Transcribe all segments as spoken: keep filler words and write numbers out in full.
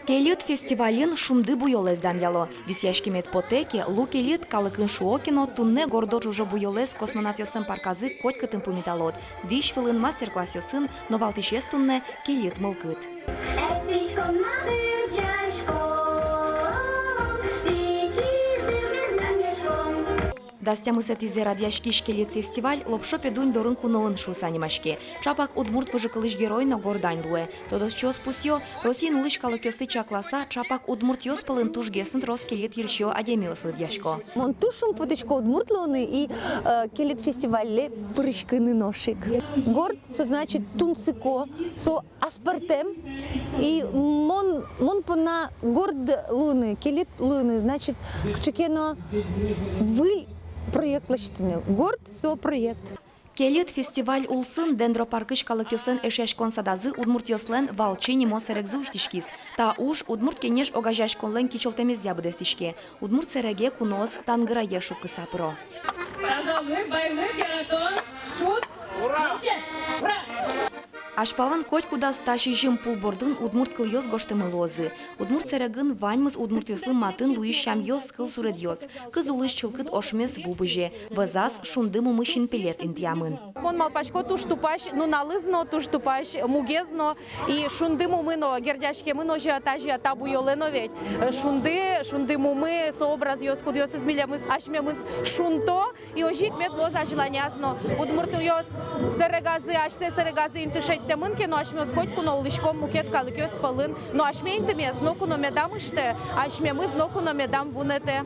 Кельыт фестивальын шунды буёлэз данъяло. Висъяськемед потэ ке, лу кельыт, калыкын шуо ке но, туннэ гордо ӵужо буёлэз космонавтъёслэн парказы котькытын пумиталод. Дӥсь вылын, мастер-классъёсын, но валтӥсез туннэ — кельыт мылкыд. Дас тямысэтӥзэ радъяськись кельыт фестиваль «Лопшо Педунь дорын куноын» шуыса нимаське. Ӵапак удмурт выжыкылысь герой но горд ань луэ. Тодосчиос пусъё, Россиын улӥсь калыкъёсты чакласа, ӵапак удмуртъёс пӧлын тужгес но трос кельыт йырсиё адямиос лыдъясько. Мон туж шумпотӥсько удмурт луыны и, э, кельыт фестивальлы пыриськыны нош ик. Горд, со значит тунсыко, со аспӧртэм. И мон, мон понна горд луыны, кельыт луыны, значит, кыӵе ке но выль проект лэсьтыны. Горд со проект. Кельыт фестиваль улсын Дендропаркысь калыкъёслэн эшъяськон садазы удмуртъёслэн «Валчи» нимо сэрегзы усьтӥськиз. Та уж «Удмурт Кенеш» огазеяськонлэн кичӧлтэмезъя быдэстӥське. Удмурт сэреге куноос тангырае шуккыса пыро. Тазалык, байлык, яратон, шуд. Ура! Ура! Азьпалан котькудаз та сизьым пул бордын удмурт кылъёс гожтэмын луозы. Удмурт сэрегын ваньмыз удмуртъёслы матын луись сямъёс, кылсуредъёс. Кыз улысь чылкыт ошмес ву бызе, вӧзаз шунды мумы синпелет интыямын. Мон малпасько, туж тупась нуналыз но, туж тупась мугез но, и шунды мумы но герӟаськемын озьы-а, тазьы-а та буёлэ но ведь. Шунды, шунды мумы — со образъёс, кудъёсыз милемыз, асьмемыз шунто, и озьы ик мед луоз азьланяз но. Удмуртъёс сэрегазы, асьсэ сэрегазы инты шедьтэмын ке но, асьмеос котьку но улӥськом мукет калыкъёс пӧлын. Но асьме интымес ноку но медам ыштэ, асьмемыз ноку но медам вунэтэ.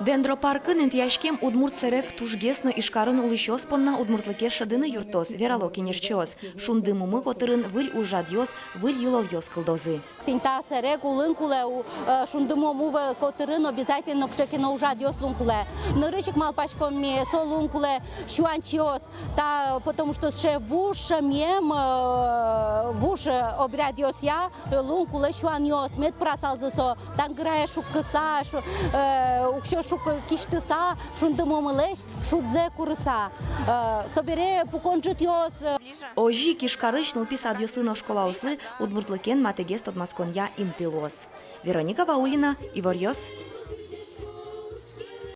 Дендропаркын интыяськем удмурт сэрег тужгес но Ижкарын улӥсьёс понна удмуртлыкез шӧдыны юрттоз, верало кенешчиос. Шунды мумы котырын выль ужрадъёс, выль йылолъёс кылдозы. Тӥни та сэрег улын кулэ, у, э, шунды мумы котырын обязательно кыӵе ке но ужрадъёс луыны кулэ. Нырысь ик малпаськом ми, со луыны кулэ сюанчиос. Та, потому что сыӵе вуж шӧмъем, э, вуж, э, обрядъёсъя, э, луыны кулэ сюанъёс, мед пырасалзы со тангырае шуккыса, шу-, э, уксё шук-, кисьтыса, шунды мумылэсь шудзэ курыса. Э, собере пукон ӝытъёс, э, Озьы ик Ижкарысь нылпи садъёслы но школаослы удмуртлыкен матэгес тодматсконъя инты луоз. Вероника Ваулина, «Иворъёс».